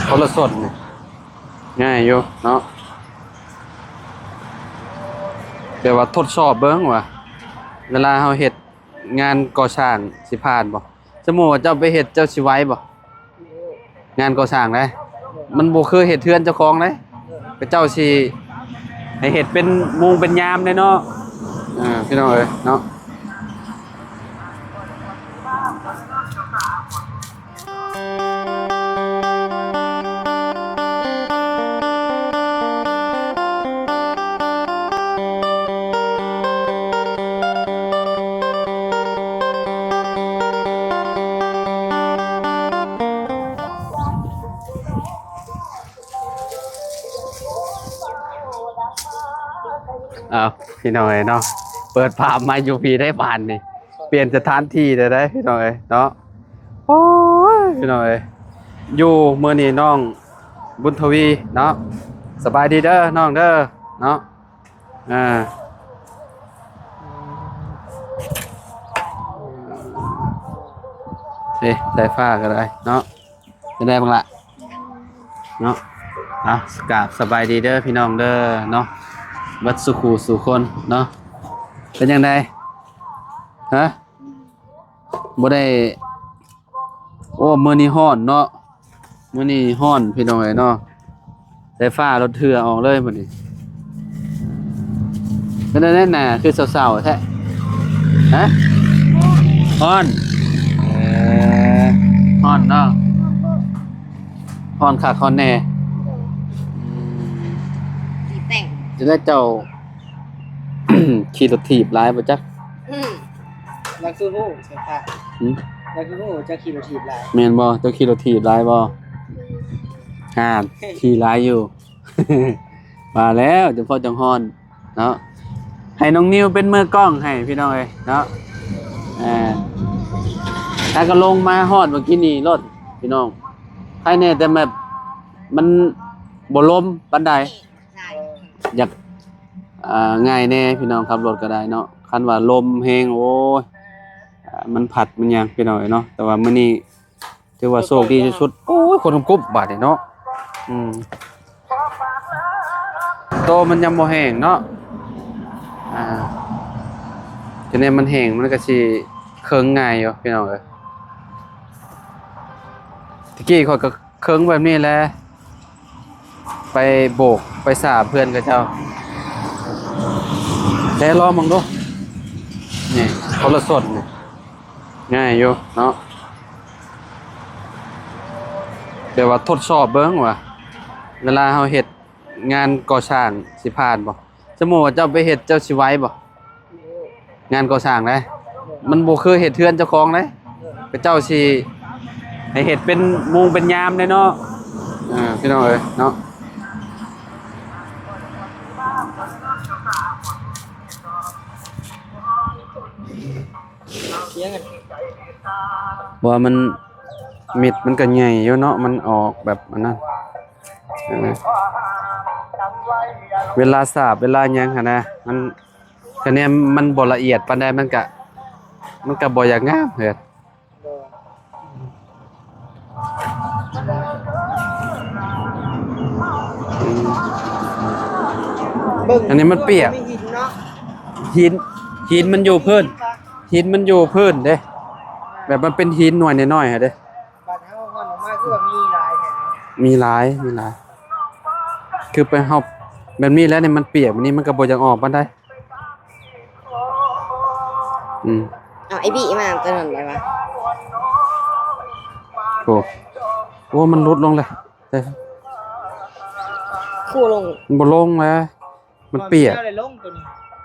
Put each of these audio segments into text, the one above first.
ຄົນລະສົດນີ້ ງ່າຍຢູ່ເນາະ ແຕ່ວ່າທົດສອບເບິ່ງວ່າ ເວລາເຮົາເຮັດງານກໍ່ສ້າງຊິຜ່ານບໍ່? ສົມມຸດວ່າເຈົ້າໄປເຮັດ ເຈົ້າຊິໄວບໍ່? ງານກໍ່ສ້າງໃດ໋ ມັນບໍ່ຄືເຮັດເຮືອນເຈົ້າຂອງໃດ໋ ເຂົາເຈົ້າຊິໃຫ້ເຮັດເປັນໂມງເປັນຍາມເດ້ເນາະ ເອີ ພີ່ນ້ອງເອີຍເນາະ. ອ້າວ ພີ່ນ້ອງເອີຍເນາະ ເປີດພາບມາຢູ່ພີ້ໄດ້ບາດນີ້ ປ່ຽນສະຖານທີ່ໄດ້ ພີ່ນ້ອງເອີຍເນາະ. ໂອ້ຍ ພີ່ນ້ອງເອີຍ ຢູ່ມື້ນີ້ນ້ອງບຸນທະວີເນາະ ສະບາຍດີເດີນ້ອງເດີເນາະ. ອ່າ ເອີ ສາຍຟ້າກໍໄດ້ເນາະ. ເປັນໃດບັກຫຼ້າເນາະ? ເອົາ ກາບສະບາຍດີເດີພີ່ນ້ອງເດີເນາະ ເບິດສູ່ຄູ່ສູ່ຄົນເນາະ. ເປັນຈັ່ງໃດ ຮະ? ບໍ່ໄດ້ ໂອ້ ມື້ນີ້ຮ້ອນເນາະ ມື້ນີ້ຮ້ອນພີ່ນ້ອງເອີຍເນາະ. ໄຟຟ້າລົດເຖື່ອອອກເລີຍມື້ນີ້. ເປັນແນວໃດໜ້າຄືເສົ້າໆແທ້? ຮະ? ຮ້ອນ? ເອີ ຮ້ອນເນາະ ຮ້ອນຄັກຮ້ອນແນ່. ອືມ ທີ່ແຕ່ງ ຈັ່ງໃດເຈົ້າ ຂີ່ລົດຖີບຫຼາຍບໍ່ຈັກ? ອືມ ລາວຄືຮູ້ ເສືອຜ້າ ຫືມ? ລາວຄືຮູ້ເຈົ້າຂີ່ລົດຖີບຫຼາຍ ແມ່ນບໍ່? ເຈົ້າຂີ່ລົດຖີບຫຼາຍບໍ່? ອືມ ຫ່ານ ຂີ່ຫຼາຍຢູ່. ວ່າແລ້ວ ຈຳເພາະຈັ່ງຮ້ອນເນາະ. ໃຫ້ນ້ອງນິວເປັນມືກ້ອງໃຫ້ພີ່ນ້ອງເອີຍເນາະ. ອ່າ ແລ້ວກໍລົງມາຮອດເມື່ອກີ້ນີ້ໂລດພີ່ນ້ອງ. ໃຄແນ່ແຕ່ແບບມັນບໍ່ລົມປານໃດ. ຢາກ ອ່າ ງ່າຍແນ່ພີ່ນ້ອງ ຂັບລົດກໍໄດ້ເນາະ. ຄັນວ່າລົມແຮງ ໂອ້ຍ ອ່າ ມັນພັດມັນຫຍັງພີ່ນ້ອງເອີຍເນາະ. ແຕ່ວ່າມື້ນີ້ຖືວ່າໂຊກດີທີ່ສຸດ. ໂອ້ຍ ຄົນກຸບບາດນີ້ເນາະ. ອືມ ໂຕມັນຍັງບໍ່ແຫ້ງເນາະ. ອ່າ ຈະແນມມັນແຫ້ງ ມັນກໍຊິເຄິ່ງງ່າຍຢູ່ພີ່ນ້ອງເອີຍ. ແຕ່ກີ້ຂ້ອຍກໍເຄິ່ງແບບນີ້ແຫຼະ. ໄປໂບກໄປສາບເພື່ອນເຂົາເຈົ້າ. ແຕ່ລອງເບິ່ງດູ ນີ້ ຄົນລະສົດນີ້ ງ່າຍຢູ່ເນາະ. ແຕ່ວ່າທົດສອບເບິ່ງວ່າ ເວລາເຮົາເຮັດງານກໍ່ສ້າງຊິຜ່ານບໍ່? ສົມມຸດວ່າເຈົ້າໄປເຮັດ ເຈົ້າຊິໄວບໍ່? ງານກໍ່ສ້າງໃດ໋ ມັນບໍ່ຄືເຮັດເຮືອນເຈົ້າຂອງໃດ໋ ເຂົາເຈົ້າຊິໃຫ້ເຮັດເປັນໂມງເປັນຍາມເດ້ເນາະ. ເອີ ພີ່ນ້ອງເອີຍເນາະ. ວ່າມັນ ເມັດມັນກໍໃຫຍ່ຢູ່ເນາະ ມັນອອກແບບອັນນັ້ນ. ເອີ ເວລາສາບເວລາຫຍັງຫັ້ນນະ ມັນ ຄະແນນມັນບໍ່ລະອຽດປານໃດ ມັນກະ ມັນກະບໍ່ຢາກງາມເດີ້. ອືມ ເບິ່ງ ອັນນີ້ມັນປຽກ ມີຫີນເນາະ ຫີນ ຫີນມັນຢູ່ພື້ນ ຫີນມັນຢູ່ພື້ນເດ້ ແບບມັນເປັນຫີນໜ່ວຍນ້ອຍໆຫັ້ນເດ້. ບາດເຮົາຮ່ອນອອກມາຄືວ່າມີຫຼາຍແທ້ເນາະ ມີຫຼາຍ ມີຫຼາຍ ຄືໄປເຮົາແບບນີ້ແລ້ວນີ້ມັນປຽກ ແບບນີ້ມັນກໍບໍ່ຢາກອອກປານໃດ. ອືມ ເອົາໄອ້ບີມາຕອນນັ້ນໄດ້ວະ. ໂອ້ ໂອ້ ມັນຫຼຸດລົງແລ້ວ ເອີ ຄູ່ລົງ ມັນບໍ່ລົງແລ້ວ. ມັນປຽກ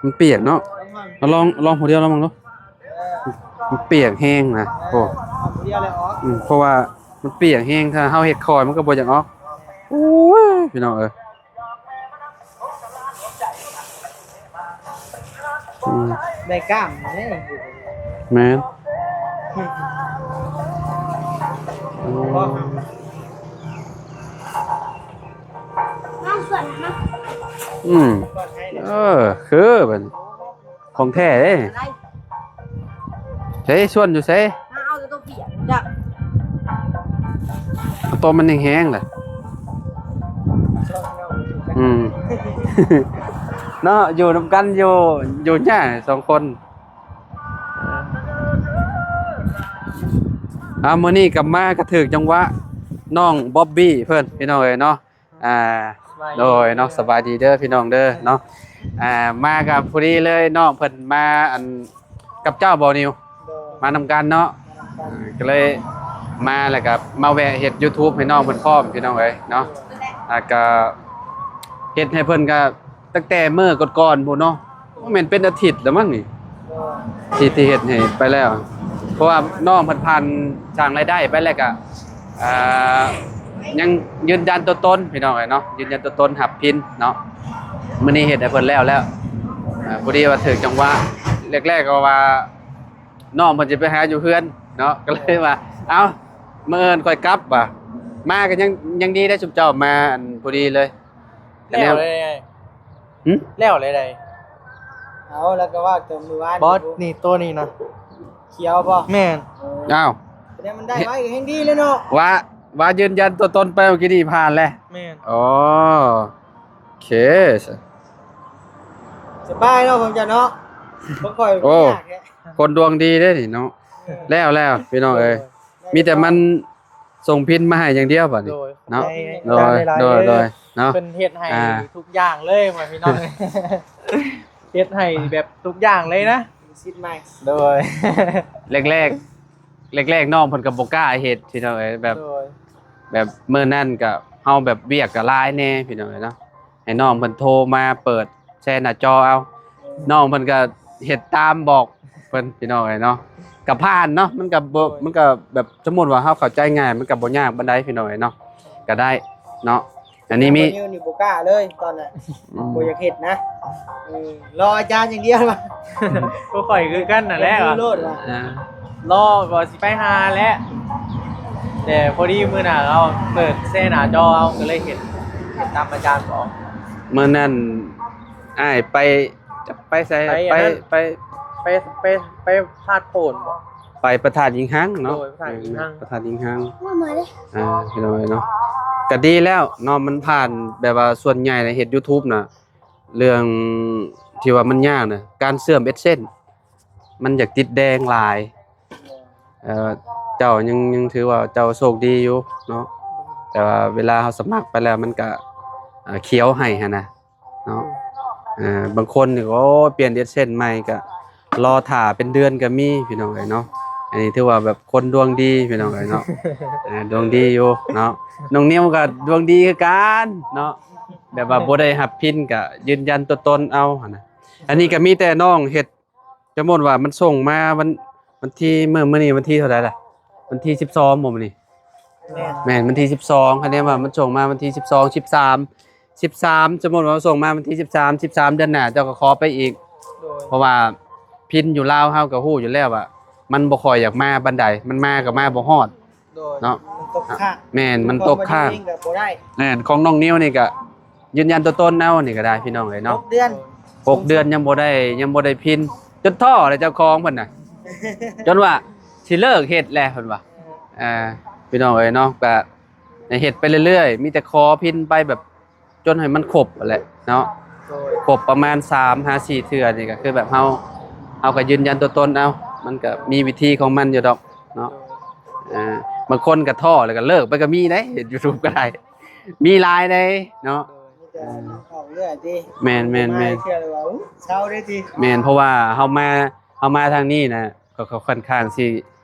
ມັນປຽກເນາະ. ເອົາລອງ ລອງຜູ້ດຽວລອງເບິ່ງດູ. ມັນປຽກແຮງນະ. ໂອ້ ເອົາຜູ້ດຽວເລີຍອອກ. ອືມ ເພາະວ່າມັນປຽກແຮງ ຖ້າເຮົາເຮັດຄ່ອຍມັນກໍບໍ່ຢາກອອກ. ໂອ້ຍ ພີ່ນ້ອງເອີຍ. ອືມ ໄດ້ກ້າມເດ້. ແມ່ນ. ອືມ ອືມ ເອີ ຄືບັດນີ້ ຂອງແທ້ເດ້. ໃສ ສ່ວນຢູ່ໃສ? ເອົາແຕ່ຕົວປຽກ ຢາກ ເອົາຕົວມັນແຫ້ງໆລະ. ອືມ ເນາະ ຢູ່ນຳກັນ ຢູ່ ຢູ່ຍາກສອງຄົນ. ອ່າ ມື້ນີ້ກໍມາກໍຖືກຈັງຫວະນ້ອງບອບບີ້ເພິ່ນ ພີ່ນ້ອງເອີຍເນາະ. ອ່າ ສະບາຍດີ ໂດຍເນາະ ສະບາຍດີເດີພີ່ນ້ອງເດີເນາະ. ອ່າ ມາກໍພໍດີເລີຍ ນ້ອງເພິ່ນມາ ອັນ ກັບເຈົ້າບໍ່ນິວ? ໂດຍ ມານຳກັນເນາະ. ມານຳກັນ ອ່າ ກໍເລີຍມາ ແລ້ວກໍມາແວະເຮັດ YouTube ໃຫ້ນ້ອງເພິ່ນພ້ອມ ພີ່ນ້ອງເອີຍເນາະ. ແລ້ວກໍເຮັດໃຫ້ເພິ່ນກໍຕັ້ງແຕ່ມື້ກ່ອນໆພຸ້ນເນາະ ບໍ່ແມ່ນເປັນອາທິດແລ້ວມັ້ງນີ້ ທີ່ ທີ່ເຮັດໃຫ້ໄປແລ້ວ ເພາະວ່ານ້ອງເພິ່ນຜ່ານສ້າງລາຍໄດ້ໄປ ແລ້ວກໍ ອ່າ ຍັງຢືນຢັນຕົວຕົນ ພີ່ນ້ອງເອີຍເນາະ ຢືນຢັນຕົວຕົນຮັບພິນເນາະ. ມື້ນີ້ເຮັດໃຫ້ເພິ່ນແລ້ວແລ້ວ ອ່າ ພໍດີວ່າຖືກຈັງຫວະ ແລກໆກໍວ່ານ້ອງເພິ່ນຊິໄປຫາຢູ່ເຮືອນເນາະ ກໍເລີຍວ່າ ເອົ້າ ມື້ອື່ນຄ່ອຍກັບວ່າ ມາກໍຍັງ ຍັງດີໄດ້ຊຸມເຈົ້າມາ ອັນ ພໍດີເລີຍ. ແລ້ວເລີຍ ຫຶ? ແລ້ວເລີຍໃດ? ເອົາ ແລ້ວກໍວ່າແຕ່ມື້ວານ ບໍ່ ນີ້ ໂຕນີ້ນະ ຂຽວບໍ່? ແມ່ນ. ເອີ ອ້າວ ແຕ່ມັນໄດ້ໄວກໍແຮງດີແລ້ວເນາະ ວ່າ ວ່າຢືນຢັນຕົວຕົນໄປເມື່ອກີ້ນີ້ຜ່ານແລ້ວ. ແມ່ນ. ອໍ ໂອເຄ ສະບາຍເນາະ ຂອງເຈົ້າເນາະ ຂອງຂ້ອຍ ໂອ້ ຍາກແທ້ ຄົນດວງດີເດ້ນີ້ເນາະ. ເອີ ແລ້ວ ແລ້ວ ພີ່ນ້ອງເອີຍ ໂດຍ ມີແຕ່ມັນ ສົ່ງພິນມາໃຫ້ຢ່າງດຽວບັດນີ້ ໂດຍ ເນາະ ຂອບໃຈ ໂດຍ ຫຼາຍໆ ໂດຍ ເດີ ໂດຍ ເນາະ ເພິ່ນເຮັດໃຫ້ ອ່າ ທຸກຢ່າງເລີຍ ພໍ່ແມ່ພີ່ນ້ອງ ເຮັດໃຫ້ແບບທຸກຢ່າງເລີຍນະ ສິດໃໝ່ ໂດຍ ແລກໆ ແລກໆ ນ້ອງເພິ່ນກໍບໍ່ກ້າເຮັດ ພີ່ນ້ອງເອີຍ ແບບ ໂດຍ ແບບມື້ນັ້ນກໍເຮົາແບບວຽກກໍຫຼາຍແດ່ ພີ່ນ້ອງເອີຍເນາະ ໃຫ້ນ້ອງເພິ່ນໂທມາເປີດ ແຊໜ້າຈໍເອົາ ນ້ອງເພິ່ນກໍເຮັດຕາມບອກເພິ່ນ ພີ່ນ້ອງເອີຍເນາະ ກໍຜ່ານເນາະ ມັນກໍບໍ່ ໂດຍ ມັນກໍແບບ ສົມມຸດວ່າເຮົາເຂົ້າໃຈງ່າຍ ມັນກໍບໍ່ຍາກປານໃດ ພີ່ນ້ອງເອີຍເນາະ ກໍໄດ້ເນາະ. ອັນນີ້ມີ ແຕ່ບໍ່ນິວນີ້ບໍ່ກ້າເລີຍຕອນນັ້ນ ອືມ ບໍ່ຢາກເຮັດນະ ເອີ ລໍອາຈານຢ່າງດຽວ ພວກຂ້ອຍຄືກັນນັ້ນແຫຼະ ໂລດວ່າ ອ່າ ລໍວ່າຊິໄປຫາແຫຼະ ແຕ່ພໍດີມື້ໜ້າເຮົາເປີດແຊໜ້າຈໍເອົາ ກໍເລີຍເຮັດ ເຮັດຕາມອາຈານບອກ. ມື້ນັ້ນ ອ້າຍໄປ ຈັກໄປໃສ ໄປ ໄປ ອັນນັ້ນ ໄປ ໄປ ໄປ ໄປທາດໂພນບໍ່? ໄປພະທາດຫິງຮັງເນາະ ໂດຍ ພະທາດຫິງຮັງ ເອີ ພະທາດຫິງຮັງ ເອີ ພີ່ນ້ອງເອີຍເນາະ ກໍດີແລ້ວເນາະ ມັນຜ່ານ ແບບວ່າສ່ວນໃຫຍ່ນະເຮັດ YouTube ນະ ເລື່ອງທີ່ວ່າມັນຍາກນະ ການເຊື່ອມ AdSense ມັນຢາກຕິດແດງຫຼາຍ ເອີ ເຈົ້າຍັງ ຍັງຖືວ່າເຈົ້າໂຊກດີຢູ່ເນາະ ແຕ່ວ່າເວລາເຮົາສະໝັກໄປແລ້ວ ມັນກະ ອ່າ ຂຽວໃຫ້ຫັ້ນນະ ເນາະ ເອີ ບາງຄົນນີ້ ໂອ້ ປ່ຽນ AdSense ໃໝ່ກະລໍຖ້າເປັນເດືອນກະມີ ພີ່ນ້ອງເອີຍເນາະ. ອັນນີ້ຖືວ່າແບບຄົນດວງດີ ພີ່ນ້ອງເອີຍເນາະ ເອີ ດວງດີຢູ່ເນາະ. ນ້ອງນິວກະດວງດີຄືກັນເນາະ ແບບວ່າບໍ່ໄດ້ຮັບພິນກະຢືນຢັນຕົວຕົນເອົາຫັ້ນນະ. ອັນນີ້ກະມີແຕ່ນ້ອງເຮັດ ສົມມຸດວ່າມັນສົ່ງມາວັນ ວັນທີ ມື້ ມື້ນີ້ວັນທີເທົ່າໃດລະ? ວັນທີສິບສອງບໍ່ມື້ນີ້? ແມ່ນ ແມ່ນ ວັນທີສິບສອງ ຄັນແນວ່າມັນສົ່ງມາວັນທີສິບສອງ ສິບສາມ ສິບສາມ ສົມມຸດວ່າມັນສົ່ງມາວັນທີສິບສາມ ສິບສາມ ເດືອນໜ້າເຈົ້າກໍຂໍໄປອີກ ໂດຍ ເພາະວ່າພິນຢູ່ລາວເຮົາກໍຮູ້ຢູ່ແລ້ວວ່າມັນບໍ່ຄ່ອຍຢາກມາປານໃດ ມັນມາກໍມາບໍ່ຮອດ ໂດຍ ເນາະ ມັນຕົກຄ້າງ ແມ່ນ ມັນຕົກຄ້າງ ເອງກໍບໍ່ໄດ້ ແມ່ນ ຂອງນ້ອງນິວນີ້ກໍ ຢືນຢັນຕົວຕົນເອົານີ້ກໍໄດ້ພີ່ນ້ອງເອີຍເນາະ ຫົກເດືອນ ຫົກເດືອນຍັງບໍ່ໄດ້ ຍັງບໍ່ໄດ້ພິນ ຈົນທໍ້ແລ້ວເຈົ້າຂອງເພິ່ນນະ ຈົນວ່າຊິເລີກເຮັດແລ້ວເພິ່ນວ່າ ອ່າ ພີ່ນ້ອງເອີຍເນາະ ກະໃຫ້ເຮັດໄປເລື້ອຍໆ ມີແຕ່ຂໍພິນໄປແບບຈົນໃຫ້ມັນຄົບຫັ້ນແຫຼະເນາະ ໂດຍ ຄົບປະມານສາມຫາສີ່ເທື່ອນີ້ ກໍຄືແບບເຮົາ ເຮົາກໍຢືນຢັນຕົວຕົນເອົາ ມັນກໍມີວິທີຂອງມັນຢູ່ດອກເນາະ ໂດຍ ອ່າ ບາງຄົນກໍທໍ້ແລ້ວກໍເລີກໄປກໍມີເດ້ ເຮັດ YouTube ກໍໄດ້ ມີຫຼາຍເດ້ເນາະ ໂດຍ ມີແຕ່ອອກເລື້ອຍຕິ ແມ່ນໆໆ ມາເທື່ອລະວ່າ ເຊົາເດ້ຕິ ແມ່ນ ເພາະວ່າເຮົາມາ ເຮົາມາທາງນີ້ນະ ກໍ ກໍຄ່ອນຂ້າງຊິ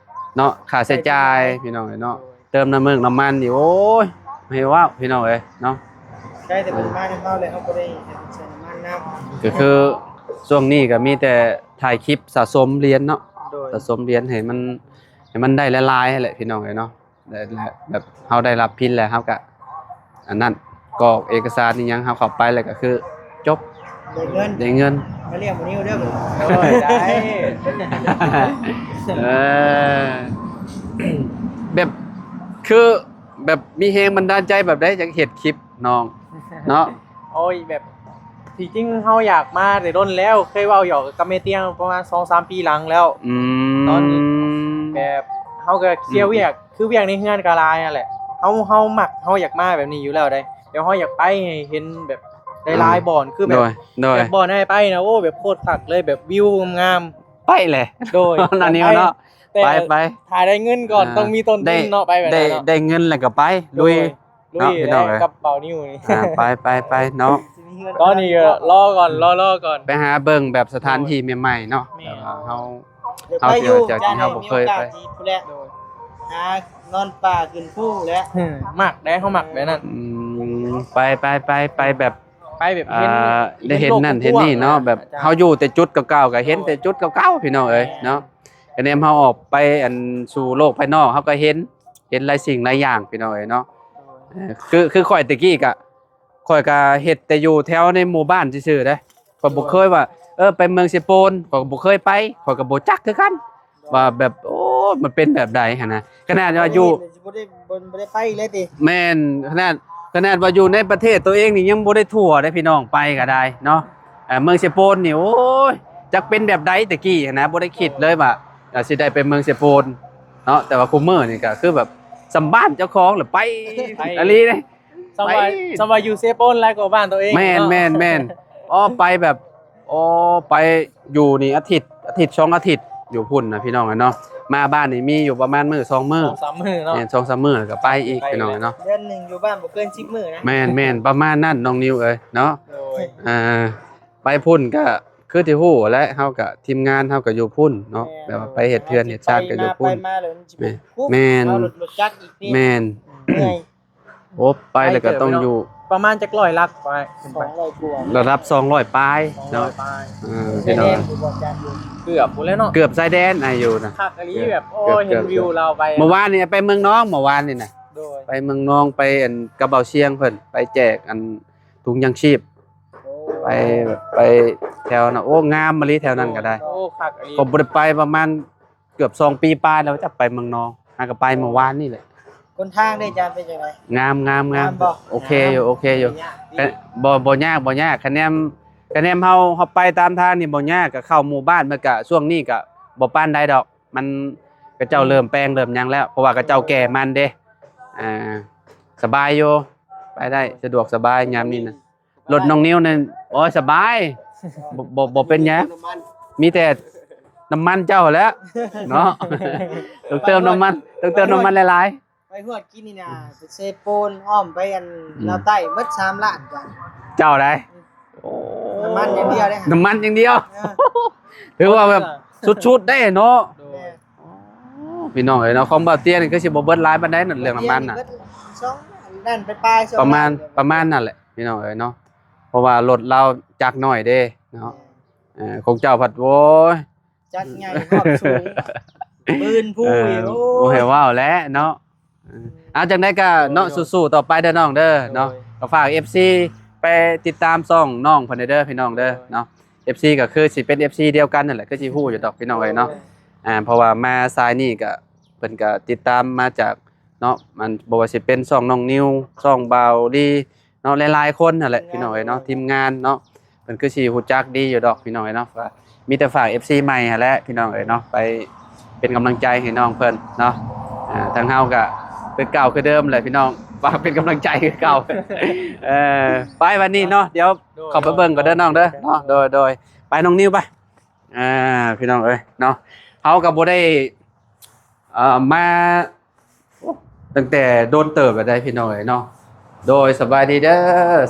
ເນາະ ຄ່າໃຊ້ຈ່າຍ ພີ່ນ້ອງເອີຍເນາະ ໂດຍ ເຕີມນ້ຳເມືອກນ້ຳມັນນີ້ ໂອ້ຍ ໃຫ້ເວົ້າ ພີ່ນ້ອງເອີຍເນາະ ໃຊ້ແຕ່ເພິ່ນມານຳເຮົາແລ້ວ ເຮົາບໍ່ໄດ້ໃຊ້ນ້ຳມັນນຳ ກໍຄືຊ່ວງນີ້ກໍມີແຕ່ຖ່າຍຄລິບສະສົມຫຼຽນເນາະ ໂດຍ ສະສົມຫຼຽນໃຫ້ມັນ ໃຫ້ມັນໄດ້ຫຼາຍໆຫັ້ນແຫຼະ ພີ່ນ້ອງເອີຍເນາະ. ແລະ ແລະ ແບບເຮົາໄດ້ຮັບພິນແລ້ວ ເຮົາກະ ອັນນັ້ນ ກອກເອກະສານອີ່ຫຍັງ ເຮົາເຂົ້າໄປແລ້ວກະຄືຈົບ ໄດ້ເງິນ ໄດ້ເງິນ ມາລ້ຽງໝູນິວເດີ ໂອ້ຍ ໄດ້ ເອີ ແບບ ຄື ແບບມີແຮງບັນດານໃຈແບບໃດ ຢາກເຮັດຄລິບນ້ອງ ເນາະ? ໂອ້ຍ ແບບ ທີ່ຈິງເຮົາຢາກມາແຕ່ດົນແລ້ວ ເຄີຍເວົ້າຫຍອກກັບແມ່ຕຽງປະມານສອງສາມປີຫຼັງແລ້ວ ອືມ ຕອນແບບເຮົາກໍເຄຍວຽກ ອືມ ຄືວຽກໃນເຮືອນກໍຫຼາຍຫັ້ນແຫຼະ ເຮົາ ເຮົາມັກ ເຮົາຢາກມາແບບນີ້ຢູ່ແລ້ວເດ້ ແບບເຮົາຢາກໄປໃຫ້ເຫັນແບບ ຫຼາຍໆບ່ອນ ຄືແບ ໂດ ບ ຍ ໂດຍ ແບບບ່ອນໃຫ້ໄປນະ ໂອ້ ແບບໂຄດຄັກເລີຍ ແບບວິວງາມ ໄປແຫຼະ ໂດຍ ອັນນີ້ເນາະ ແຕ່ ໄປ ໄປ ຖ້າໄດ້ເງິນກ່ອນ ອ່າ ຕ້ອງມີຕົ້ນທຶນເນາະ ໄປແບບ ໄດ້ ນັ້ນເນາະ ໄດ້ເງິນແລ້ວກໍໄປ ໂດຍ ລຸຍ ລຸຍ ເນາະ ພີ່ນ້ອງເອີຍ ກັບເບົານິວນີ້ ອ່າ ໄປ ໄປ ໄປເນາະ ຕອນນີ້ກໍລໍກ່ອນ ລໍ ລໍກ່ອນ ໄປຫາເບິ່ງແບບສະຖານທີ່ໃໝ່ໆເນາະ ແມ່ນ ແບບວ່າເຮົາ ເຮົາ ໄປຢູ່ ຈາກທີ່ເຮົາບໍ່ເຄີຍໄປ ໂດຍ ຫານອນປ່າຂຶ້ນພູແຫຼະ ອືມ ມັກເດ້ ເຮົາມັກແບບນັ້ນ ອືມ ໄປ ໄປ ໄປ ໄປແບບ ໄປແບບເຫັນ ອ່າ ໄດ້ເຫັນນັ້ນເຫັນນີ້ເນາະ ເຫັນໂລກກວ້າງໆ ແບບ ອ່າ ເຮົາຢູ່ແຕ່ຈຸດເກົ່າໆ ກໍເຫັນແຕ່ຈຸດເກົ່າໆ ພີ່ນ້ອງເອີຍ ແມ່ນ ເນາະ ຄະແນນເຮົາອອກໄປອັນສູ່ໂລກພາຍນອກ ເຮົາກໍເຫັນ ເຫັນຫຼາຍສິ່ງຫຼາຍຢ່າງ ພີ່ນ້ອງເອີຍເນາະ ໂດຍ ເອີ ຄື ຄືຂ້ອຍແຕ່ກີ້ກະ ຂ້ອຍກະເຮັດແຕ່ຢູ່ແຖວໃນໝູ່ບ້ານຊື່ໆເດ້ ຂ້ອຍບໍ່ເຄີຍວ່າ ໂດຍ ເອີ ໄປເມືອງເຊໂປນ ຂ້ອຍກໍບໍ່ເຄີຍໄປ ຂ້ອຍກໍບໍ່ຈັກຄືກັນ ໂດຍ ວ່າແບບ ໂອ້ ມັນເປັນແບບໃດຫັ້ນນະ ຂະໜາດວ່າຢູ່ ບໍ່ໄດ້ ບໍ່ໄດ້ໄປເລີຍຕິ ແມ່ນ ຂະໜາດ ຂະໜາດວ່າຢູ່ໃນປະເທດຕົວເອງນີ້ຍັງບໍ່ໄດ້ທົ່ວເດ້ພີ່ນ້ອງ ໄປກໍໄດ້ເນາະ ເອີ ເມືອງເຊໂປນນີ້ ໂອ້ຍ ຈັກເປັນແບບໃດແຕ່ກີ້ຫັ້ນນະ ບໍ່ໄດ້ຄິດເລີຍວ່າ ເອີ ຊິໄດ້ໄປເມືອງເຊໂປນເນາະ ແຕ່ວ່າຄຸມື້ນີ້ກໍຄືແບບສ່ຳບ້ານເຈົ້າຂອງລະໄປ ໄປ ອີ່ຫຼີເດ້ ສ່ຳວ່າ ໄປ ສ່ຳວ່າຢູ່ເຊໂປນຫຼາຍກວ່າບ້ານຕົວເອງ ແມ່ນ ເນາະ ແມ່ນ ແມ່ນ ອໍ ໄປແບບ ອໍ ໄປຢູ່ນີ້ອາທິດ ອາທິດສອງອາທິດຢູ່ພຸ້ນນະພີ່ນ້ອງເອີຍເນາະ ມາບ້ານນີ້ມີຢູ່ປະມານມື້ສອງມື້ ສອງສາມມື້ເນາະ ແມ່ນ ສອງສາມມື້ແລ້ວກໍໄປອີກ ໄປ ພີ່ນ້ອງເນາະ ເດືອນໜຶ່ງຢູ່ບ້ານບໍ່ເກີນສິບມື້ນະ ແມ່ນໆ ປະມານນັ້ນນ້ອງນິວເອີຍເນາະ ໂດຍ ອ່າ ໄປພຸ້ນກະຄືທີ່ຮູ້ແຫຼະ ເຮົາກະ ທີມງານເຮົາກະຢູ່ພຸ້ນເນາະ ແມ່ນ ແບບວ່າໄປເຮັດເຮືອນເຮັດຊານກະຢູ່ພຸ້ນ ໄປມາແລ້ວມັນຊິ ແມ່ນ ເປັນ ແມ່ນ ເອົາລົດ ລົດຈັກອີກນີ້ ແມ່ນ ເມື່ອຍ ໂອ້ ໄປແລ້ວກໍຕ້ອງຢູ່ ປະມານຈັກຮ້ອຍຫຼັກປາຍຂຶ້ນໄປ ສອງຮ້ອຍກວ່າ ລະດັບສອງຮ້ອຍປາຍເນາະ ສອງຮ້ອຍປາຍ ເອີ ແນ່ ພີ່ນ້ອງ ຢູ່ບໍ່ຈານຢູ່ ເກືອບພຸ້ນແຫຼະເນາະ ເກືອບຊາຍແດນ ອາ ຢູ່ນະ ຄັກອີ່ຫຼີແບບ ໂອ້ຍ ເກືອບ ເຫັນວິວລາວໄປ ເມື່ອວານນີ້ໄປເມືອງນອງ ເມື່ອວານນີ້ນະ ໂດຍ ໄປເມືອງນອງ ໄປອັນກັບເບົາຊຽງເພິ່ນ ໄປແຈກອັນ ທຸງຍາງຊີບ ໂອ້ ໄປ ໄປແຖວນັ້ນ ໂອ້ ງາມອີ່ຫຼີແຖວນັ້ນກໍໄດ້ ໂອ້ ຄັກອີ່ຫຼີ ຂ້ອຍບໍ່ໄດ້ໄປປະມານເກືອບສອງປີປາຍແລ້ວ ຈັກໄປເມືອງນອງ ຫາກໍໄປເມື່ອວານນີ້ແຫຼະ ຫົນທາງເດ້ຈານເປັນຈັ່ງໃດ ງາມ ງາມ ງາມ ງາມບໍ່ ໂອເຄຢູ່ ໂອເຄຢູ່ ຍາກ ບໍ່ ບໍ່ຍາກ ບໍ່ຍາກ ຄະແນນ ຄະແນນເຮົາ ເຮົາໄປຕາມທາງນີ້ບໍ່ຍາກ ກໍເຂົ້າໝູ່ບ້ານ ມັນກໍ ຊ່ວງນີ້ກໍບໍ່ປານໃດດອກ ມັນ ເຂົາເຈົ້າເລີ່ມແປງເລີ່ມຫຍັງແລ້ວ ເພາະວ່າເຂົາເຈົ້າແກ່ມັນເດ້ ອ່າ ສະບາຍຢູ່ ໄປໄດ້ສະດວກສະບາຍຍາມນີ້ນະ ລົດນ້ອງນິວນັ້ນ ໂອ້ຍ ສະບາຍ ບໍ່ ບໍ່ ບໍ່ເປັນຫຍັງ ມີແຕ່ນ້ຳມັນເຈົ້າແຫຼະເນາະ ຕ້ອງເຕີມນ້ຳມັນ ຕ້ອງເຕີມນ້ຳມັນຫຼາຍໆ ໄປຮອດກິນນີ້ນະ ໄປເຊໂປນ ອ້ອມໄປອັນ ອືມ ລາວໃຕ້ ໝົດສາມລ້ານກວ່າ ເຈົ້າໃດ ອືມ ໂອ້ ນ້ຳມັນຢ່າງດຽວເດ້ ນ້ຳມັນຢ່າງດຽວ ເອີ ຖືວ່າແບບ ສຸດໆເດ້ເນາະ ໂດຍ ໂອ້ ພີ່ນ້ອງເອີຍເນາະ ຂອງບ່າວເຕ້ຍນີ້ຄືຊິບໍ່ເບິດຫຼາຍປານໃດນັ້ນ ເລື່ອງນ້ຳມັນນະ ເບິດສອງ ນັ້ນໄປປາຍ ປະມານ ປະມານນັ້ນແຫຼະ ພີ່ນ້ອງເອີຍເນາະ ເພາະວ່າລົດລາວຈັກໜ້ອຍເດ້ເນາະ ເອີ ຂອງເຈົ້າພັດ ໂອ້ຍ ຈັກໃຫຍ່ຮອບສູງ ບືນພູ ເອີ ອີກ ໂອ້ ບໍ່ໃຫ້ເວົ້າແຫຼະເນາະ ເອີ ເອົາ ຈັ່ງໃດກໍເນາະ ໂດຍ ສູ້ໆຕໍ່ໄປເດີນ້ອງເດີເນາະ ໂດຍ ກໍຝາກເອັຟຊີໄປຕິດຕາມຊ່ອງນ້ອງເພິ່ນເດີພີ່ນ້ອງເດີ ໂດຍ ເນາະ ເອັຟຊີກໍຄືຊິເປັນເອັຟຊີດຽວກັນນັ້ນແຫຼະ ຄືຊິຮູ້ຢູ່ດອກພີ່ນ້ອງເອີຍເນາະ ໂດຍ ອ່າ ເພາະວ່າມາສາຍນີ້ກໍ ເພິ່ນກໍຕິດຕາມມາຈາກເນາະ ມັນບໍ່ວ່າຊິເປັນຊ່ອງນ້ອງນິວ ຊ່ອງບ່າວລີ ເນາະ ຫຼາຍໆຄົນຫັ້ນແຫຼະ ພີ່ນ້ອງເອີຍເນາະ ທີມງານເນາະ ເພິ່ນຄືຊິຮູ້ຈັກດີຢູ່ດອກ ພີ່ນ້ອງເອີຍເນາະ ກໍມີແຕ່ຝາກເອັຟຊີໃໝ່ຫັ້ນແຫຼະ ພີ່ນ້ອງເອີຍເນາະ ໄປເປັນກຳລັງໃຈໃຫ້ນ້ອງເພິ່ນເນາະ ອ່າ ທາງເຮົາກໍຄືເກົ່າຄືເດີມແຫຼະ ພີ່ນ້ອງ ຝາກເປັນກຳລັງໃຈຄືເກົ່າ ເອີ ໄປບັດນີ້ເນາະ ດຽວ ໂດຍ ເຂົ້າໄປເບິ່ງກ່ອນເດີນ້ອງເດີເນາະ ໂດຍ ໂດຍ ໄປນ້ອງນິວໄປ ອ່າ ພີ່ນ້ອງເອີຍເນາະ ເຮົາກໍບໍ່ໄດ້ ເອີ ມາ ໂອ້ ຕັ້ງແຕ່ດົນເຕີບແລ້ວໃດ໋ ພີ່ນ້ອງເອີຍເນາະ ໂດຍ ສະບາຍດີເດີ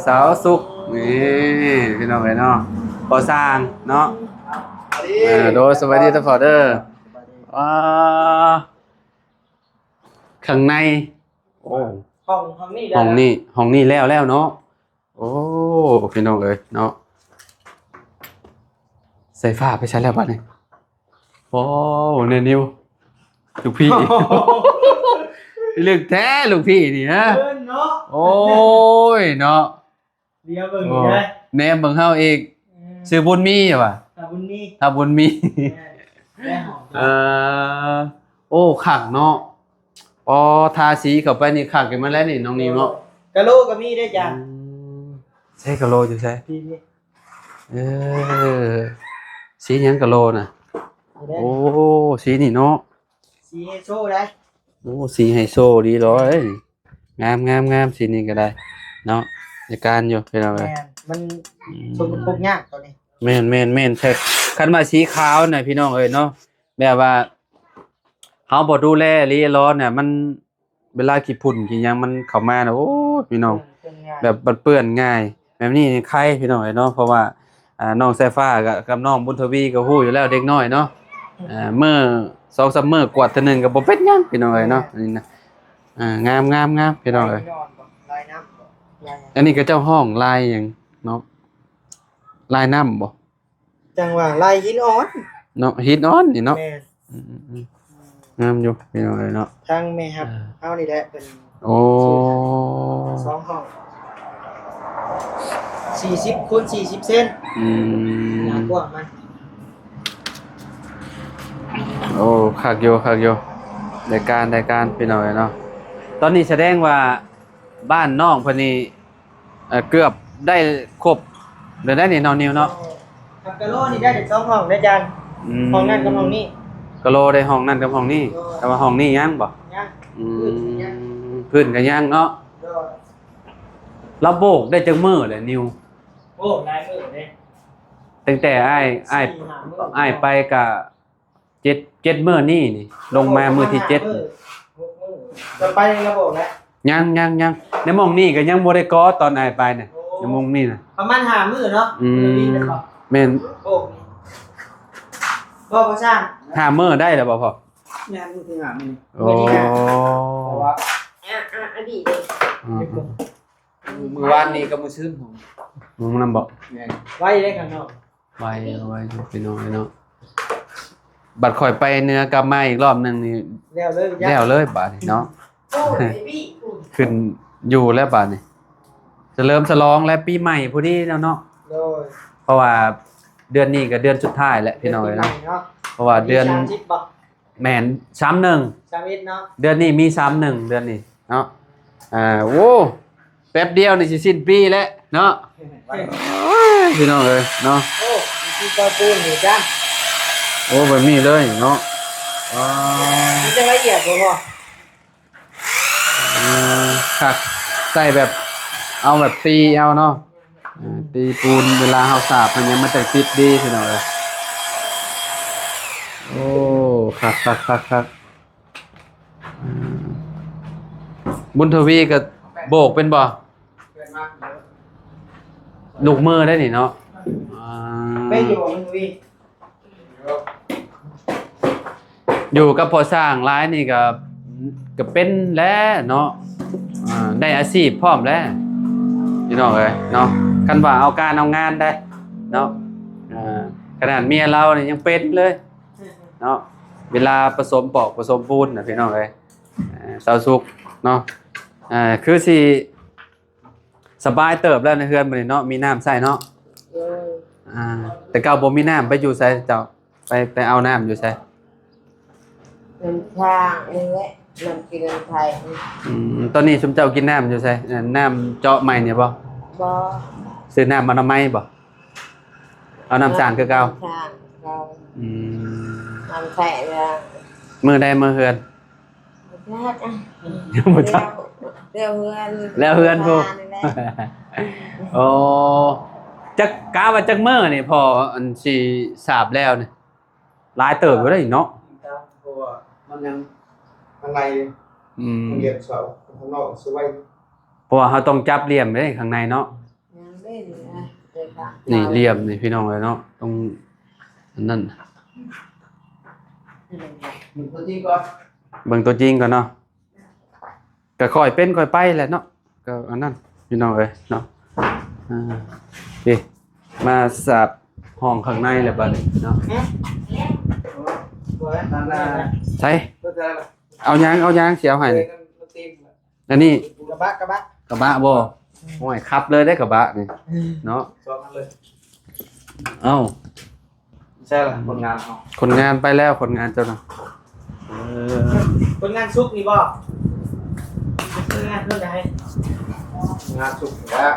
ສາວສຸກ ນີ້ ພີ່ນ້ອງເອີຍເນາະ ພໍ່ຊ່າງເນາະ ເອີ ໂດຍ ສະບາຍດີເດີພໍ່ເດີ ອ່າ ຂ້າງໃນ ໂອ້ ຫ້ອງ ຫ້ອງນີ້ ຫ້ອງນີ້ ຫ້ອງນີ້ແລ້ວແລ້ວເນາະ ໂອ້ ພີ່ນ້ອງເອີຍເນາະ ສາຍຟ້າໄປໃສແລ້ວບັດນີ້ ໂອ້ ເນຍນິວ ລູກພີ່ ລຶກແທ້ລູກພີ່ນີ້ນະ ເອີ້ນເນາະ ໂອ້ຍເນາະ ດຽວເບິ່ງ ໂອ້ ນີ້ນະ ແນມເບິ່ງເຮົາອີກ ອືມ ຊື່ບຸນມີຫວາ ຖ້າບຸນມີ ຖ້າບຸນມີ ແມ່ນ ໄດ້ຫອມ ເອີ ໂອ້ ຄັກເນາະ ອໍ ທາສີເຂົ້າໄປນີ້ຄັກຢູ່ມາແລ້ວນີ້ນ້ອງນິວເນາະ ກະໂລກໍມີເດ້ຈ້າ ອືມ ໃສກະໂລຢູ່ໃສ ນີ້ ນີ້ ເອີ ສີຫຍັງກະໂລນະ ນີ້ເດ້ ໂອ້ ສີນີ້ເນາະ ສີໄຮໂຊໄດ໋ ໂອ້ ສີໄຮໂຊດີເລີຍ ງາມໆໆ ສີນີ້ກໍໄດ້ເນາະ ໃນການຢູ່ພີ່ນ້ອງເອີຍ ແມ່ນ ມັນ ອືມ ສົກກະປົກຍາກຕອນນີ້. ແມ່ນໆໆ ແທ້ ຄັນວ່າສີຂາວນະ ພີ່ນ້ອງເອີຍເນາະ ແບບວ່າເຮົາບໍ່ດູແລອີ່ຫຼີອີ່ຫຼໍນະ ມັນ ເວລາຂີ້ຝຸ່ນຂີ້ຫຍັງມັນເຂົ້າມານະ ໂອ້ຍ ພີ່ນ້ອງ ເປື້ອນງ່າຍ ແບບມັນເປື້ອນງ່າຍ. ແບບນີ້ນີ້ໄຄ ພີ່ນ້ອງເອີຍເນາະ ເພາະວ່າ ອ່າ ນ້ອງສາຍຟ້າກະ ກັບນ້ອງບຸນທະວີກະຮູ້ຢູ່ແລ້ວ ເດັກນ້ອຍເນາະ ອ່າ ມື້ສອງສາມມື້ກວາດເທື່ອໜຶ່ງກະບໍ່ເປັນຫຍັງ ພີ່ນ້ອງເອີຍເນາະ. ອັນນີ້ນະ ອ່າ ງາມໆໆ ພີ່ນ້ອງເອີຍ. ລາຍນອນບໍ່? ລາຍນ້ຳບໍ່? ລາຍຫຍັງ? ອັນນີ້ເຂົາເຈົ້າຮ້ອງລາຍຫຍັງເນາະ? ລາຍນ້ຳບໍ່? ຈັ່ງວ່າລາຍຫີນອ່ອນເນາະ ຫີນອ່ອນນີ້ເນາະ. ແມ່ນ ອືມໆໆ ງາມຢູ່ ພີ່ນ້ອງເອີຍເນາະ. ທາງແມ່ຮັບ ອ່າ ເຮົານີ້ແຫຼະເພິ່ນ ໂອ້ ຊື້ໃຫ້ສອງຫ້ອງ ສີ່ສິບຄູນສີ່ສິບເຊັນ. ອືມ ໜ້າກວ້າງມັນ. ໂອ້ ຄັກຢູ່ ຄັກຢູ່ ໄດ້ການ ໄດ້ການ ພີ່ນ້ອງເອີຍເນາະ. ຕອນນີ້ສະແດງວ່າບ້ານນ້ອງເພິ່ນນີ້ ເອີ ເກືອບໄດ້ຄົບແລ້ວໄດ໋ນີ້ເນາະ ນິວເນາະ. ຄັບ ກະໂລນີ້ໄດ້ສອງຫ້ອງເດ້ອາຈານ. ອືມ ຫ້ອງນັ້ນກັບຫ້ອງນີ້ ກະໂລໄດ້ຫ້ອງນັ້ນກັບຫ້ອງນີ້. ໂດຍ ແຕ່ວ່າຫ້ອງນີ້ຍັງບໍ່? ຍັງ. ອືມ ພື້ນຍັງ ພື້ນກະຍັງເນາະ. ໂດຍ ລາວໂບກໄດ້ຈັກມື້ແລ້ວ ນິວ? ໂອ້ ຫຼາຍມື້ເດ້ ຕັ້ງແຕ່ອ້າຍ ອ້າຍ ສີ່ຫ້າມື້ ອ້າຍໄປກະ ເຈັດ ເຈັດມື້ນີ້ນີ້ ລົງມາມື້ທີເຈັດ. ຫົກມື້ ຈະໄປລະບໍແຫຼະ. ຍັງ ຍັງ ຍັງ ໃນໝ່ອງນີ້ກະຍັງບໍ່ໄດ້ກໍ່ຕອນອ້າຍໄປນະ. ໂອ້ ໃນໝ່ອງນີ້ນະ ປະມານຫ້າມື້ເນາະ. ອືມ ມື້ນີ້ແມ່ນບໍ່? ແມ່ນ. ໂອ້ ບໍ່ ບໍ່ຊ່າງ ຫ້າມື້ໄດ້ລະບໍ່ພໍ່? ແມ່ນ ມື້ທີຫ້າມື້ນີ້. ໂອ້ ມື້ທີຫ້າ ເພາະວ່າ ອ່າ ອ່າ ອັນນີ້ເດ້ ອືມ ມື້ວານນີ້ກັບມື້ຊືນ ມື້ນັ້ນບໍ່? ແມ່ນ ໄວເດ້ຂ້າງນອກ. ໄວ ໄວຢູ່ ພີ່ນ້ອງເອີຍເນາະ. ບັດຂ້ອຍໄປເໜືອກັບມາອີກລອບໜຶ່ງນີ້ ແລ້ວເລີຍ ແລ້ວເລີຍບາດນີ້ເນາະ. ໂອ້ຍ ພີ່ ຂຶ້ນຢູ່ແລ້ວບາດນີ້ ສະເຫຼີມສະຫຼອງແລ້ວ ປີໃໝ່ພໍດີແລ້ວເນາະ. ໂດຍ ເພາະວ່າເດືອນນີ້ກະເດືອນສຸດທ້າຍແຫຼະ ພີ່ນ້ອງເອີຍເນາະ. ເພາະວ່າເດືອນ ສາມສິບບໍ່? ແມ່ນ ສາມໜຶ່ງ ສາມເອັດເນາະ. ເດືອນນີ້ມີສາມໜຶ່ງ ເດືອນນີ້ເນາະ. ອ່າ ໂອ້ ແປັບດຽວນີ້ຊິສິ້ນປີແລ້ວເນາະ. ໂອ້ຍ ພີ່ນ້ອງເອີຍເນາະ. ໂອ້ ມີທີ່ເກົາປູນຢູ່ຈ້າ. ໂອ້ ແບບນີ້ເລີຍເນາະ. ອໍ ມັນຈະລະອຽດບໍ່ພໍ່? ເອີ ຄັກ ໃສ່ແບບ ເອົາແບບຕີເອົາເນາະ. ອ່າ ຕີປູນ ເວລາເຮົາສາບມັນຫຍັງມັນຈັ່ງຕິດດີ ພີ່ນ້ອງເອີຍ. ໂອ້ ຄັກໆໆໆ. ອ່າ ບຸນທະວີກະໂບກເປັນບໍ່? ລູກມືໄດ້ນີ້ເນາະ. ອ່າ ເປັນຢູ່ບໍ່ບຸນທະວີ? ຢູ່ກັບພໍ່ຊ່າງຫຼາຍນີ້ກະ ກະເປັນແຫຼະເນາະ. ອ່າ ໄດ້ອາຊີບພ້ອມແຫຼະ ພີ່ນ້ອງເອີຍເນາະ. ຄັນວ່າເອົາການເອົາງານໄດ້ເນາະ ອ່າ ຂະໜາດເມຍລາວນີ້ຍັງເປັນເລີຍເນາະ. ເວລາປະສົມປອກປະສົມປູນນະ ພີ່ນ້ອງເອີຍ. ເອີ ຊາວສຸກເນາະ ເອີ ຄືຊິ ສະບາຍເຕີບແລ້ວໃນເຮືອນມື້ນີ້ເນາະ ມີນ້ຳໃຊ້ເນາະ. ເອີ ອ່າ ແຕ່ເກົ່າບໍ່ມີນ້ຳ ໄປຢູ່ໃສເຈົ້າ? ໄປ ໄປເອົານ້ຳຢູ່ໃສ? ນ້ຳທາງນີ້ແຫຼະ ນ້ຳກິນນ້ຳໃຊ້. ອືມ ຕອນນີ້ຊຸມເຈົ້າກິນນ້ຳຢູ່ໃສ? ເອີ ນ້ຳເຈາະໃໝ່ນີ້ບໍ່? ບໍ່ ຊື້ນ້ຳອະນາໄມບໍ່? ເອົານ້ຳສ້າງຄືເກົ່າ? ນ້ຳສ້າງເກົ່າ. ອືມ ນ້ຳໃຊ້ແລ້ວ ມື້ໃດມາເຮືອນ? ບໍ່ຈັກ ຍັງບໍ່ຈັກ ແລ້ວເຮືອນ ແລ້ວເຮືອນພຸ້ນ. ໂອ້ ຈັກ ກະວ່າຈັກມື້ນີ້ພໍ່ ອັນຊິສາບແລ້ວນີ້? ຫຼາຍເຕີບຢູ່ເດ້ເນາະ ເພາະວ່າມັນຍັງ ຂ້າງໃນ ອືມ ລຽບເສົາ ຂ້າງນອກຊິໄວ ເພາະວ່າເຮົາຕ້ອງຈັບລຽມເດ້ຂ້າງໃນເນາະ. ຍັງເດ້ນີ້ນະ ນີ້ລຽມນີ້ພີ່ນ້ອງເອີຍເນາະ ຕ້ອງອັນນັ້ນ ເບິ່ງຕົວຈິງກ່ອນ ເບິ່ງຕົວຈິງກ່ອນເນາະ. ກະຄ່ອຍເປັນຄ່ອຍໄປແຫຼະເນາະ ກະອັນນັ້ນພີ່ນ້ອງເອີຍເນາະ. ອ່າ ນີ້ ມາສາບຫ້ອງຂ້າງໃນແລ້ວບາດນີ້ເນາະ. ໃສ ເອົາຫຍັງ ເອົາຫຍັງ ຊິເອົາໃຫ້ນີ້. ອັນນີ້ ກະບະ ກະບະ ກະບະບໍ່? ໂອ້ຍ ຂັບເລີຍເດ້ກະບະນີ້ເນາະ ສອງອັນເລີຍ. ເອົ້າ ໃຊ່ລະ ຄົນງານເຮົາ ຄົນງານໄປແລ້ວ ຄົນງານເຈົ້ານະ. ເອີ ຄົນງານສຸກນີ້ບໍ່? ຄົນງານຄົນໃດ? ງານສຸກແລ້ວ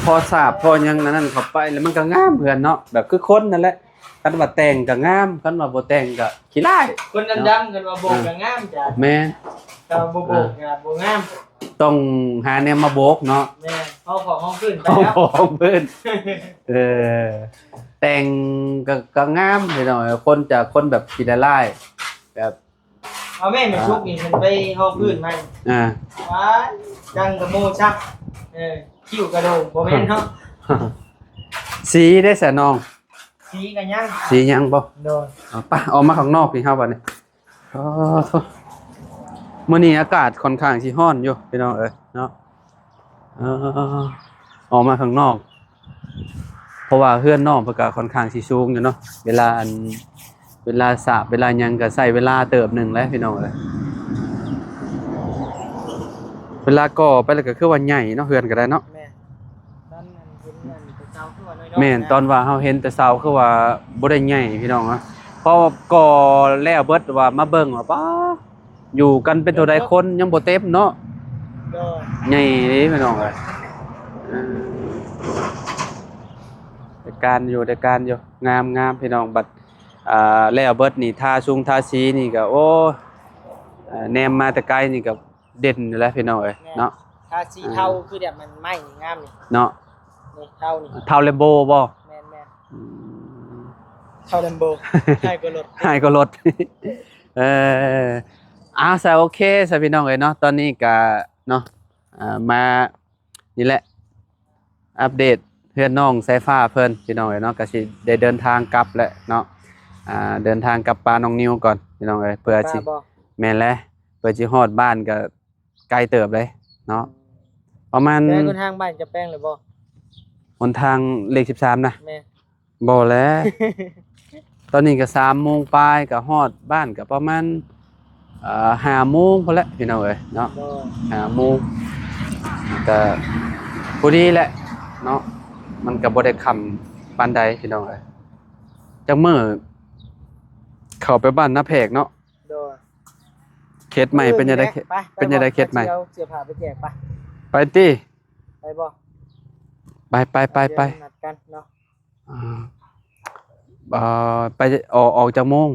ພໍສາບພໍຫຍັງອັນນັ້ນເຂົ້າໄປແລ້ວ ມັນກະງາມເຮືອນເນາະ ແບບຄືຄົນນັ້ນແຫຼະ. ຄັນວ່າແຕ່ງກະງາມ ຄັນວ່າບໍ່ແຕ່ງກະຂີ້ລ້າຍ ຄົນດຳໆ ເນາະ ຄັນວ່າໂບກກະງາມຈ້ະ. ແມ່ນ ແຕ່ວ່າບໍ່ໂບກກະບໍ່ງາມ. ຕ້ອງຫາແນວມາໂບກເນາະ ແມ່ນ ເຮົາຂໍຫ້ອງພື້ນໄປແລ້ວ ຫ້ອງພື້ນ ເອີ ແຕ່ງກໍ ກໍງາມພີ່ນ້ອງ ຄົນຈາກຄົນແບບຂີ້ລາຍໆ ແບບ ເອົາແມ່ນ ແມ່ສຸກນີ້ເພິ່ນໄປຮອງພື້ນໃໝ່ ອ່າ ວ້າຍ ດັ່ງກະໂມຊັກ ເອີ ຄິ້ວກະໂດງ ບໍ່ແມ່ນເນາະ ສີເດ້ສະນ້ອງ ສີກະຍັງ ສີຍັງບໍ່ ໂດຍ ເອົາປະ ອອກມາຂ້າງນອກນີ້ເຮົາບັດນີ້ ອໍ ໂທ້ ມື້ນີ້ອາກາດຂ້ອນຂ້າງຊິຮ້ອນຢູ່ພີ່ນ້ອງເອີຍເນາະ ເອີ ອອກມາຂ້າງນອກ ເພາະວ່າເຮືອນນ້ອງເພິ່ນກະຂ້ອນຂ້າງຊິສູງຢູ່ເນາະ ເວລາອັນ ເວລາສາບເວລາຫຍັງກະໃຊ້ເວລາເຕີບໜຶ່ງແຫຼະພີ່ນ້ອງເອີຍ ເວລາກໍ່ໄປແລ້ວກະຄືວ່າໃຫຍ່ເນາະ ເຮືອນກະໄດ້ເນາະ ແມ່ນ ຕອນນັ້ນເຫັນເຮືອນແຕ່ເຊົາຄືວ່ານ້ອຍໆ ແມ່ນ ນະ ຕອນວ່າເຮົາເຫັນແຕ່ເຊົາຄືວ່າບໍ່ໄດ້ໃຫຍ່ພີ່ນ້ອງເນາະ ພໍກໍ່ແລ້ວເບິດວ່າມາເບິ່ງວ່າ ປ້າ ຢູ່ກັນເປັນເທົ່າໃດຄົນຍັງບໍ່ເຕັມເນາະ ໂດຍ ໃຫຍ່ເດ້ພີ່ນ້ອງເອີຍ ເອີ ໄດ້ການຢູ່ ໄດ້ການຢູ່ ງາມໆ ພີ່ນ້ອງ ບັດ ອ່າ ແລ້ວເບິດນີ້ ທາຊຸງທາສີນີ້ກະ ໂອ້ ເອີ ແນມມາແຕ່ໄກນີ້ກະເດັ່ນຢູ່ແລ້ວພີ່ນ້ອງເອີຍ ແມ່ນ ເນາະ ທາສີເທົາ ອ່າ ຄືແບບມັນໄມ້ນີ້ງາມນີ້ ເນາະ ນີ້ເທົານີ້ ເທົາແລມໂບບໍ່? ແມ່ນໆ ອືມ ເທົາແລມໂບ ຮ້າຍກວ່າລົດ ຮ້າຍກວ່າລົດ ເອີ ເອົາ ຊະ ໂອເຄຊະພີ່ນ້ອງເອີຍເນາະ ຕອນນີ້ກະເນາະ ອ່າ ມາ ນີ້ແຫຼະ ອັບເດດເຮືອນນ້ອງສາຍຟ້າເພິ່ນພີ່ນ້ອງເອີຍເນາະ ກະຊິໄດ້ເດີນທາງກັບແຫຼະເນາະ ອ່າ ເດີນທາງກັບປານ້ອງນິວກ່ອນພີ່ນ້ອງເອີຍ ເພື່ອຊິ ແມ່ນແຫຼະ ເພື່ອຊິຮອດບ້ານກະໄກເຕີບເດ້ເນາະ ປະມານ ແຕ່ຫົນທາງບ້ານຈະແປງແລ້ວບໍ່? ຫົນທາງເລກສິບສາມນະ? ແມ່ນ ບໍ່ແຫຼະ ຕອນນີ້ກະສາມໂມງປາຍ ກະຮອດບ້ານກະປະມານ ເອີ ຫ້າໂມງພຸ້ນແຫຼະພີ່ນ້ອງເອີຍເນາະ ໂດຍ ຫ້າໂມງ ກະພໍດີແຫຼະເນາະ ມັນກະບໍ່ໄດ້ຄ່ຳປານໃດພີ່ນ້ອງເອີຍ ຈັກມື້ເຂົ້າໄປບ້ານນາແພກເນາະ ໂດຍ ເຂດໃໝ່ເປັນຈັ່ງໃດ ເປັນຈັ່ງໃດເຂດໃໝ່ ເອົາເສື້ອຜ້າໄປແຈກ ໄປ ໄປຕິ ໄປບໍ່ ໄປໆໆໆ ດຽວນັດກັນເນາະ ອ່າ ເອີ ໄປ ອອກ ອອກຈັກໂມງ?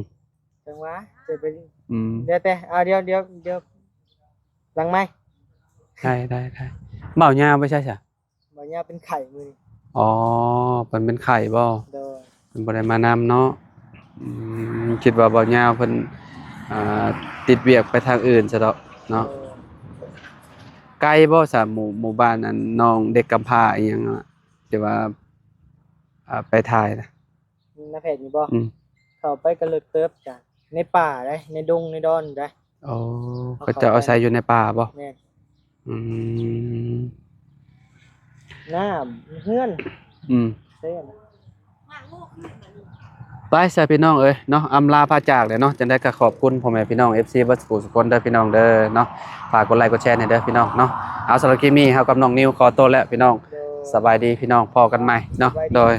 ຈັ່ງຫວະ ຈະໄປ ອືມ ແລ້ວແຕ່ ເອົາ ດຽວ ດຽວ ດຽວ ຫຼັງໄມ ໄດ້ ໄດ້ ໄດ້ ບ່າວຍາວໄປໃສຊະ? ບ່າວຍາວເປັນໄຂ້ມື້ນີ້ ອໍ ເພິ່ນເປັນໄຂ້ບໍ່? ໂດຍ ເພິ່ນບໍ່ໄດ້ມານຳເນາະ ອືມ ຄິດວ່າບ່າວຍາວເພິ່ນ ອ່າ ຕິດວຽກໄປທາງອື່ນຊະດອກເນາະ ໂດຍ ໄກບໍ່ຊະ ໝູ່ ໝູ່ບ້ານອັນນ້ອງເດັກກຳພ້າອີ່ຫຍັງ ທີ່ວ່າ ອ່າ ໄປຖ່າຍນະ ນາແພກນີ້ບໍ່? ອືມ ເຂົ້າໄປກະເລິກເຕີບຈ້ະ ໃນປ່າໃດ໋ ໃນດົງໃນດອນໃດ໋ ໂອ້ ເຂົາເຈົ້າອາໄສຢູ່ໃນປ່າບໍ່? ແມ່ນ ອືມ ນ້ຳເຮືອນ ອືມ ເຊນ ໄປຊະພີ່ນ້ອງເອີຍເນາະ ອຳລາພາຈາກແລ້ວເນາະ ຈັ່ງໃດກະຂອບຄຸນພໍ່ແມ່ພີ່ນ້ອງ ເອັຟຊີ ເບິດສູ່ຜູ້ສູ່ຄົນເດີພີ່ນ້ອງເດີເນາະ ຝາກກົດໄລກົດແຊໃຫ້ເດີພີ່ນ້ອງເນາະ ເອົາ ສຳລັບຄລິບນີ້ເຮົາກັບນ້ອງນິວຂໍໂຕແລ້ວພີ່ນ້ອງ ໂດຍ ສະບາຍດີພີ່ນ້ອງ ພໍ້ກັນໃໝ່ເນາະ ສະບາຍດີ ໂດຍ